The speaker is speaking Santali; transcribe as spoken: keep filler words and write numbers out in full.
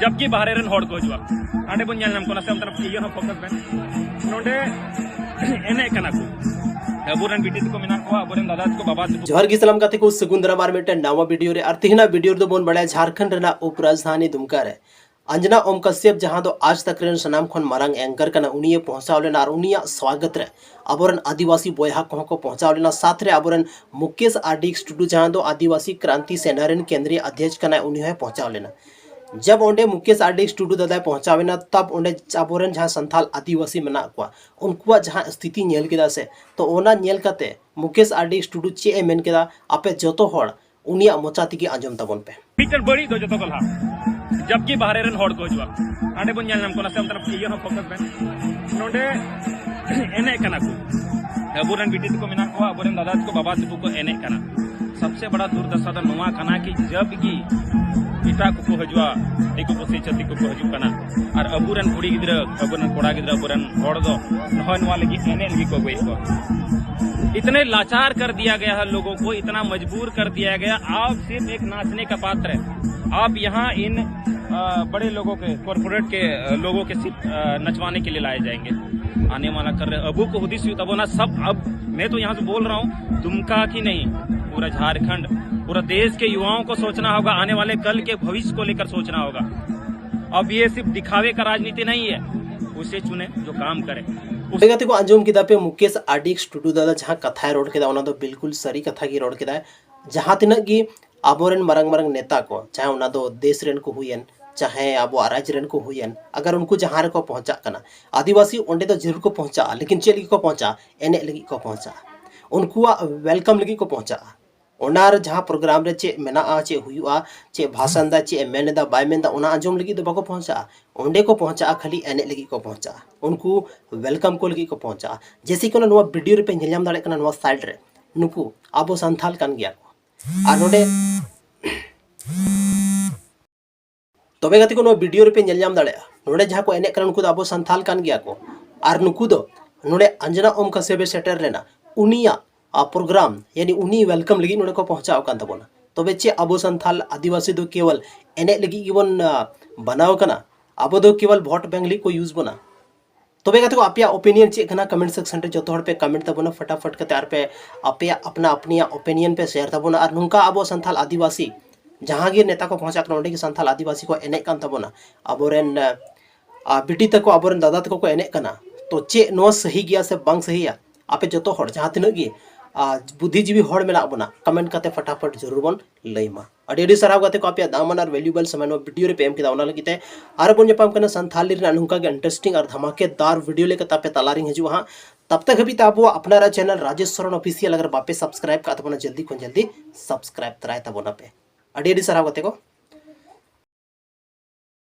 ᱡᱟᱵᱠᱤ ᱵᱟᱦᱨᱮ ᱨᱮᱱ ᱦᱚᱲ ᱠᱚ ᱦᱤᱡᱩᱜᱼᱟ᱾ ᱦᱟᱸᱰᱮ ᱵᱚᱱ ᱧᱮᱞ ᱧᱟᱢ ᱠᱚᱣᱟ, ᱱᱟᱥᱮ ᱚᱱᱛᱮᱱᱟᱜ ᱤᱭᱟᱹ ᱦᱚᱸ ᱯᱷᱳᱠᱟᱥ ᱵᱮᱱ᱾ ᱱᱚᱰᱮ ᱮᱱᱮᱡ ᱠᱟᱱᱟ ᱠᱚ, ᱟᱵᱚᱨᱮᱱ ᱵᱤᱴᱤ ᱛᱟᱠᱚ ᱢᱮᱱᱟᱜ ᱠᱚᱣᱟ, ᱟᱵᱚᱨᱮᱱ ᱫᱟᱫᱟ ᱛᱟᱠᱚ, ᱵᱟᱵᱟ ᱛᱟᱠᱚ᱾ ᱡᱚᱦᱟᱨ ᱜᱮ ᱥᱟᱱᱟᱢ ᱜᱟᱛᱮ ᱠᱚ, ᱥᱟᱹᱜᱩᱱ ᱫᱟᱨᱟᱢ ᱟᱨ ᱢᱤᱫᱴᱮᱱ ᱱᱟᱣᱟ ᱵᱷᱤᱰᱤᱭᱳ ᱨᱮ᱾ ᱟᱨ ᱛᱮᱦᱮᱧᱟᱜ ᱵᱷᱤᱰᱤᱭᱳ ᱨᱮᱫᱚ ᱵᱚᱱ ᱵᱟᱲᱟᱭᱟ ᱡᱷᱟᱨᱠᱷᱚᱸᱰ ᱨᱮᱱᱟᱜ ᱩᱯᱨᱟᱡᱽᱫᱷᱟᱱᱤ ᱫᱩᱢᱠᱟ ᱨᱮ ᱚᱧᱡᱚᱱᱟ ᱳᱢ ᱠᱟᱥᱭᱟᱯ, ᱡᱟᱦᱟᱸ ᱫᱚ ᱟᱡᱽ ᱛᱟᱠ ᱨᱮᱱ ᱥᱟᱱᱟᱢ ᱠᱷᱚᱱ ᱢᱟᱨᱟᱝ ᱮᱝᱠᱟᱨ ᱠᱟᱱᱟ, ᱩᱱᱤᱭᱮ ᱯᱚᱦᱪᱟᱣ ᱞᱮᱱᱟ ᱟᱨ ᱩᱱᱤᱭᱟᱜ ᱥᱣᱟᱜᱚᱛ ᱨᱮ ᱟᱵᱚᱨᱮᱱ ᱟᱹᱫᱤᱵᱟᱹᱥᱤ ᱵᱚᱭᱦᱟ ᱠᱚᱦᱚᱸ ᱠᱚ ᱯᱚᱦᱪᱟᱣ ᱞᱮᱱᱟ᱾ ᱥᱟᱛᱷ ᱨᱮ ᱟᱵᱚᱨᱮᱱ ᱢᱩᱠᱮᱥ ᱟᱨ ᱰᱤ ᱮᱠᱥ ᱴᱩᱰᱩ, ᱡᱟᱦᱟᱸ ᱫᱚ ᱟᱹᱫᱤᱵᱟᱹᱥᱤ ᱠᱨᱟᱱᱛᱤ ᱥᱮᱱᱟ ᱨᱮᱱ ᱠᱮᱱᱫᱨᱤᱭᱚ ᱚᱫᱷᱭᱚᱠᱥ ᱠᱟᱱᱟᱭ, ᱩᱱᱤ ᱦᱚᱸᱭ ᱯᱚᱦᱪᱟᱣ ᱞᱮᱱᱟ᱾ ᱡᱟᱵ ᱚᱸᱰᱮ ᱢᱩᱠᱮᱥ ᱟᱨ ᱰᱤ ᱮᱠᱥ ᱴᱩᱰᱩ ᱫᱟᱫᱟᱭ ᱯᱚᱦᱪᱟᱣ ᱮᱱᱟ, ᱛᱟᱵ ᱚᱸᱰᱮ ᱟᱵᱚᱨᱮᱱ ᱡᱟᱦᱟᱸ ᱥᱟᱱᱛᱟᱞ ᱟᱹᱫᱤᱵᱟᱹᱥᱤ ᱢᱮᱱᱟᱜ ᱠᱚᱣᱟ, ᱩᱱᱠᱩᱣᱟᱜ ᱡᱟᱦᱟᱸ ᱥᱛᱷᱤᱛᱤ ᱧᱮᱞ ᱠᱮᱫᱟ ᱥᱮ, ᱛᱚ ᱚᱱᱟ ᱧᱮᱞ ᱠᱟᱛᱮ ᱢᱩᱠᱮᱥ ᱟᱨ ᱰᱤ ᱮᱠᱥ ᱴᱩᱰᱩ ᱪᱮᱫ ᱮ ᱢᱮᱱ ᱠᱮᱫᱟ, ᱟᱯᱮ ᱡᱚᱛᱚ ᱦᱚᱲ ᱩᱱᱤᱭᱟᱜ ᱢᱚᱪᱟ ᱛᱮᱜᱮ ᱟᱸᱡᱚᱢ ᱛᱟᱵᱚᱱ ᱯᱮ᱾ ᱢᱤᱫᱴᱮᱱ ᱵᱟᱹᱲᱤᱡ ᱫᱚ ᱡᱚᱛᱚ ᱠᱚ ᱞᱟᱦᱟ, ᱡᱟᱵᱠᱤ ᱵᱟᱦᱨᱮ ᱨᱮᱱ ᱦᱚᱲ ᱠᱚ ᱦᱤᱡᱩᱜᱼᱟ᱾ ᱦᱟᱸᱰᱮ ᱵᱚᱱ ᱧᱮᱞ ᱧᱟᱢ ᱠᱚᱣᱟ, ᱱᱟᱥᱮ ᱚᱱᱛᱮᱱᱟᱜ ᱤᱭᱟᱹ ᱦᱚᱸ ᱯᱷᱳᱠᱟᱥ ᱵᱮᱱ᱾ ᱱᱚᱰᱮ ᱮᱱᱮᱡ ᱠᱟᱱᱟ ᱠᱚ, ᱟᱵᱚᱨᱮᱱ ᱵᱤᱴᱤ ᱛᱟᱠᱚ ᱢᱮᱱᱟᱜ ᱠᱚᱣᱟ, ᱟᱵᱚᱨᱮᱱ ᱫᱟᱫᱟ ᱛᱟᱠᱚ, ᱵᱟᱵᱟ ᱛᱟᱠᱚ ᱠᱚ ᱮᱱᱮᱡ ᱠᱟᱱᱟ᱾ ᱥᱚᱵᱥᱮ ᱵᱟᱲᱟ ᱫᱩᱨᱫᱟᱥᱟ ᱫᱚ ᱱᱚᱣᱟ ᱠᱟᱱᱟ ᱠᱤ ᱡᱟᱵᱠᱤ ᱮᱴᱟᱜ ᱠᱚᱠᱚ ᱦᱤᱡᱩᱜᱼᱟ, ᱫᱤᱠᱩ ᱯᱩᱥᱤ ᱪᱷᱟᱹᱛᱤᱠ ᱠᱚᱠᱚ ᱦᱤᱡᱩᱜ ᱠᱟᱱᱟ, ᱟᱨ ᱟᱵᱚᱨᱮᱱ ᱠᱩᱲᱤ ᱜᱤᱫᱽᱨᱟᱹ, ᱟᱵᱚᱨᱮᱱ ᱠᱚᱲᱟ ᱜᱤᱫᱽᱨᱟᱹ, ᱟᱵᱚᱨᱮᱱ ᱦᱚᱲ ᱫᱚ ᱱᱚᱜᱼᱚᱭ ᱱᱚᱣᱟ ᱞᱟᱹᱜᱤᱫ ᱮᱱᱮᱡ ᱞᱟᱹᱜᱤᱫ ᱠᱚ ᱟᱹᱜᱩᱭᱮᱫ ᱠᱚᱣᱟ᱾ इतने लाचार कर दिया गया है लोगों को, इतना मजबूर कर दिया गया। आप सिर्फ एक नाचने का पात्र है। आप यहाँ इन अ, बड़े लोगों के, कॉरपोरेट के अ, लोगों के सिर्फ अ, नचवाने के लिए लाए जाएंगे। आने वाला कर रहे, ᱟᱵᱚ ᱠᱚ ᱦᱩᱫᱤᱥ ᱦᱩᱭᱩᱜ ᱛᱟᱵᱚᱱᱟ ᱥᱟᱵ᱾ अब मैं तो यहाँ से बोल रहा हूँ, दुमका की नहीं, पूरा झारखंड, पूरा देश के युवाओं को सोचना होगा, आने वाले कल के भविष्य को लेकर सोचना होगा। अब ये सिर्फ दिखावे का राजनीति नहीं है, उसे चुने जो काम करे। ᱦᱳᱭ ᱜᱟᱛᱮ ᱠᱚ, ᱟᱸᱡᱚᱢ ᱠᱮᱫᱟ ᱯᱮ ᱢᱩᱠᱮᱥ ᱟᱨ ᱰᱤ ᱮᱠᱥ ᱴᱩᱰᱩ ᱫᱟᱫᱟ ᱡᱟᱦᱟᱸ ᱠᱟᱛᱷᱟᱭ ᱨᱚᱲ ᱠᱮᱫᱟ, ᱚᱱᱟ ᱫᱚ ᱵᱤᱞᱠᱩᱞ ᱥᱟᱹᱨᱤ ᱠᱟᱛᱷᱟ ᱜᱮ ᱨᱚᱲ ᱠᱮᱫᱟᱭ᱾ ᱡᱟᱦᱟᱸ ᱛᱤᱱᱟᱹᱜ ᱜᱮ ᱟᱵᱚᱨᱮᱱ ᱢᱟᱨᱟᱝ ᱢᱟᱨᱟᱝ ᱱᱮᱛᱟ ᱠᱚ, ᱪᱟᱦᱮ ᱚᱱᱟ ᱫᱚ ᱫᱮᱥ ᱨᱮᱱ ᱠᱚ ᱦᱩᱭᱮᱱ, ᱪᱟᱦᱮ ᱟᱵᱚᱣᱟᱜ ᱨᱟᱡᱽ ᱨᱮᱱ ᱠᱚ ᱦᱩᱭᱮᱱ, ᱟᱜᱟᱨ ᱩᱱᱠᱩ ᱡᱟᱦᱟᱸ ᱨᱮᱠᱚ ᱯᱚᱦᱪᱟᱜ ᱠᱟᱱᱟ, ᱟᱹᱫᱤᱵᱟᱹᱥᱤ ᱚᱸᱰᱮ ᱫᱚ ᱡᱟᱹᱨᱩᱲ ᱠᱚ ᱯᱚᱦᱪᱟᱜᱼᱟ, ᱞᱮᱠᱤᱱ ᱪᱮᱫ ᱞᱟᱹᱜᱤᱫ ᱠᱚ ᱯᱚᱦᱪᱟᱜᱼᱟ? ᱮᱱᱮᱡ ᱞᱟᱹᱜᱤᱫ ᱠᱚ ᱯᱚᱦᱪᱟᱜᱼᱟ, ᱩᱱᱠᱩᱣᱟᱜ ᱣᱮᱞᱠᱟᱢ ᱞᱟᱹᱜᱤᱫ ᱠᱚ ᱯᱚᱦᱪᱟᱜᱼᱟ᱾ ᱚᱱᱟ ᱨᱮ ᱡᱟᱦᱟᱸ ᱯᱨᱳᱜᱨᱟᱢ ᱨᱮ ᱪᱮᱫ ᱢᱮᱱᱟᱜᱼᱟ, ᱪᱮᱫ ᱦᱩᱭᱩᱜᱼᱟ, ᱪᱮᱫ ᱵᱷᱟᱥᱚᱱ ᱫᱟ, ᱪᱮᱫ ᱮ ᱢᱮᱱ ᱮᱫᱟ, ᱵᱟᱭ ᱢᱮᱱ ᱮᱫᱟ, ᱚᱱᱟ ᱟᱸᱡᱚᱢ ᱞᱟᱹᱜᱤᱫ ᱫᱚ ᱵᱟᱠᱚ ᱯᱚᱦᱪᱟᱜᱼᱟ᱾ ᱚᱸᱰᱮ ᱠᱚ ᱯᱚᱦᱪᱟᱜᱼᱟ ᱠᱷᱟᱹᱞᱤ ᱮᱱᱮᱡ ᱞᱟᱹᱜᱤᱫ ᱠᱚ ᱯᱚᱦᱪᱟᱜᱼᱟ, ᱩᱱᱠᱩ ᱣᱮᱞᱠᱟᱢ ᱠᱚ ᱞᱟᱹᱜᱤᱫ ᱠᱚ ᱯᱚᱦᱪᱟᱜᱼᱟ᱾ ᱡᱮᱭᱥᱮ ᱠᱤ ᱚᱱᱟ ᱱᱚᱣᱟ ᱵᱷᱤᱰᱤᱭᱳ ᱨᱮᱯᱮ ᱧᱮᱞ ᱧᱟᱢ ᱫᱟᱲᱮᱭᱟᱜ ᱠᱟᱱᱟ, ᱱᱚᱣᱟ ᱥᱟᱭᱤᱰ ᱨᱮ ᱱᱩᱠᱩ ᱟᱵᱚ ᱥᱟᱱᱛᱷᱟᱞ ᱠᱟᱱ ᱜᱮᱭᱟ ᱠᱚ᱾ ᱟᱨ ᱱᱚᱰᱮ ᱛᱚᱵᱮ ᱜᱟᱛᱮ ᱠᱚ, ᱱᱚᱣᱟ ᱵᱷᱤᱰᱤᱭᱳ ᱨᱮᱯᱮ ᱧᱮᱞ ᱧᱟᱢ ᱫᱟᱲᱮᱭᱟᱜᱼᱟ, ᱱᱚᱰᱮ ᱡᱟᱦᱟᱸ ᱠᱚ ᱮᱱᱮᱡ ᱠᱟᱱᱟ, ᱱᱩᱠᱩ ᱫᱚ ᱟᱵᱚ ᱥᱟᱱᱛᱷᱟᱞ ᱠᱟᱱ ᱜᱮᱭᱟ ᱠᱚ᱾ ᱟᱨ ᱱᱩᱠᱩ ᱫᱚ ᱱᱚᱰᱮ ᱚᱧᱡᱚᱱᱟ ᱳᱢ ᱠᱟᱥᱭᱟᱯ ᱮ ᱥᱮᱴᱮᱨ ᱞᱮᱱᱟ, ᱩᱱᱤᱭᱟᱜ ᱯᱨᱳᱜᱨᱟᱢ, ᱭᱟᱱᱤ ᱩᱱᱤ ᱣᱮᱞᱠᱟᱢ ᱞᱟᱹᱜᱤᱫ ᱱᱚᱰᱮ ᱠᱚ ᱯᱚᱦᱪᱟᱣ ᱟᱠᱟᱱ ᱛᱟᱵᱚᱱᱟ᱾ ᱛᱚᱵᱮ ᱪᱮᱫ ᱟᱵᱚ ᱥᱟᱱᱛᱟᱞ ᱟᱹᱫᱤᱵᱟᱹᱥᱤ ᱫᱚ ᱠᱮᱣᱚᱞ ᱮᱱᱮᱡ ᱞᱟᱹᱜᱤᱫ ᱜᱮᱵᱚᱱ ᱵᱮᱱᱟᱣ ᱠᱟᱱᱟ? ᱟᱵᱚ ᱫᱚ ᱠᱮᱣᱚᱞ ᱵᱷᱳᱴ ᱵᱮᱝᱠ ᱞᱟᱹᱜᱤᱫ ᱠᱚ ᱤᱭᱩᱡᱽ ᱵᱚᱱᱟ? ᱛᱚᱵᱮ ᱜᱟᱛᱮ ᱠᱚ, ᱟᱯᱮᱭᱟᱜ ᱚᱯᱤᱱᱤᱭᱚᱱ ᱪᱮᱫ ᱠᱟᱱᱟ? ᱠᱚᱢᱮᱱᱴ ᱥᱮᱠᱥᱚᱱ ᱨᱮ ᱡᱚᱛᱚ ᱦᱚᱲ ᱯᱮ ᱠᱚᱢᱮᱱᱴ ᱛᱟᱵᱚᱱᱟ ᱯᱷᱟᱴᱟᱯᱷᱟᱴ ᱠᱟᱛᱮ, ᱟᱨ ᱯᱮ ᱟᱯᱮᱭᱟᱜ ᱟᱯᱱᱟ ᱟᱯᱱᱤᱭᱟᱜ ᱚᱯᱤᱱᱤᱭᱚᱱ ᱯᱮ ᱥᱮᱭᱟᱨ ᱛᱟᱵᱚᱱᱟ᱾ ᱟᱨ ᱱᱚᱝᱠᱟ ᱟᱵᱚ ᱥᱟᱱᱛᱟᱞ ᱟᱹᱫᱤᱵᱟᱹᱥᱤ ᱡᱟᱦᱟᱸ ᱜᱮ ᱱᱮᱛᱟ ᱠᱚ ᱯᱚᱦᱚᱸᱪᱟᱜ ᱠᱟᱱᱟ, ᱚᱸᱰᱮ ᱜᱮ ᱥᱟᱱᱛᱟᱞ ᱟᱹᱫᱤᱵᱟᱹᱥᱤ ᱠᱚ ᱮᱱᱮᱡ ᱠᱟᱱ ᱛᱟᱵᱚᱱᱟ, ᱟᱵᱚᱨᱮᱱ ᱟᱨ ᱵᱤᱴᱤ ᱛᱟᱠᱚ, ᱟᱵᱚᱨᱮᱱ ᱫᱟᱫᱟ ᱛᱟᱠᱚ ᱠᱚ ᱮᱱᱮᱡ ᱠᱟᱱᱟ᱾ ᱛᱚ ᱪᱮᱫ ᱱᱚᱣᱟ ᱥᱟᱹᱦᱤ ᱜᱮᱭᱟ ᱥᱮ ᱵᱟᱝ ᱥᱟᱹᱦᱤᱭᱟ? ᱟᱯᱮ ᱡᱚᱛᱚ ᱦᱚᱲ ᱡᱟᱦᱟᱸ ᱛᱤᱱᱟᱹᱜ ᱜᱮ ᱟᱨ ᱵᱩᱫᱽᱫᱷᱤᱡᱤᱵᱤ ᱦᱚᱲ ᱢᱮᱱᱟᱜ ᱵᱚᱱᱟ, ᱠᱚᱢᱮᱱᱴ ᱠᱟᱛᱮ ᱯᱷᱟᱴᱟᱯᱷᱟᱴ ᱡᱚᱨᱩᱨ ᱵᱚᱱ ᱞᱟᱹᱭ ᱢᱟ᱾ ᱟᱹᱰᱤ ᱟᱹᱰᱤ ᱥᱟᱨᱦᱟᱣ ᱜᱟᱛᱮ ᱠᱚ, ᱟᱯᱮᱭᱟᱜ ᱫᱟᱢᱟᱱ ᱟᱨ ᱵᱷᱮᱞᱩᱭᱮᱵᱚᱞ ᱥᱚᱢᱚᱭ ᱱᱚᱣᱟ ᱵᱷᱤᱰᱤᱭᱳ ᱨᱮ ᱯᱮ ᱮᱢ ᱠᱮᱫᱟ, ᱚᱱᱟ ᱞᱟᱹᱜᱤᱫ ᱛᱮ᱾ ᱟᱨ ᱵᱚᱱ ᱧᱟᱯᱟᱢ ᱠᱟᱱᱟ ᱥᱟᱱᱛᱷᱟᱞᱤ ᱨᱮᱱᱟᱜ ᱱᱚᱝᱠᱟ ᱜᱮ ᱤᱱᱴᱟᱨᱮᱥᱴᱤᱝ ᱟᱨ ᱫᱷᱟᱢᱟᱠᱮᱫᱟᱨ ᱵᱷᱤᱰᱤᱭᱳ ᱞᱮᱠᱟᱛᱮ ᱟᱯᱮ ᱛᱟᱞᱟᱨᱤᱧ ᱦᱤᱡᱩᱜᱼᱟ ᱦᱟᱸᱜ᱾ ᱛᱟᱵ ᱛᱟᱠ ᱦᱟᱹᱵᱤᱡ ᱛᱮ ᱟᱵᱚᱣᱟᱜ ᱟᱯᱱᱟᱨᱟᱜ ᱪᱮᱱᱮᱞ ᱨᱟᱡᱮᱥ ᱥᱚᱨᱮᱱ ᱚᱯᱷᱤᱥᱤᱭᱟᱞ ᱟᱜᱟᱨ ᱵᱟᱯᱮ ᱥᱟᱵᱥᱠᱨᱟᱭᱤᱵ ᱠᱟᱜ ᱛᱟᱵᱚᱱᱟ, ᱡᱚᱞᱫᱤ ᱠᱷᱚᱱ ᱡᱚᱞᱫᱤ ᱥᱟᱵᱥᱠᱨᱟᱭᱤᱵ ᱛᱚᱨᱟᱭ ᱛᱟᱵᱚᱱᱟ ᱯᱮ᱾ ᱟᱹᱰᱤ ᱟᱹᱰᱤ ᱥᱟᱨᱦᱟᱣ ᱜᱟᱛᱮ ᱠᱚ᱾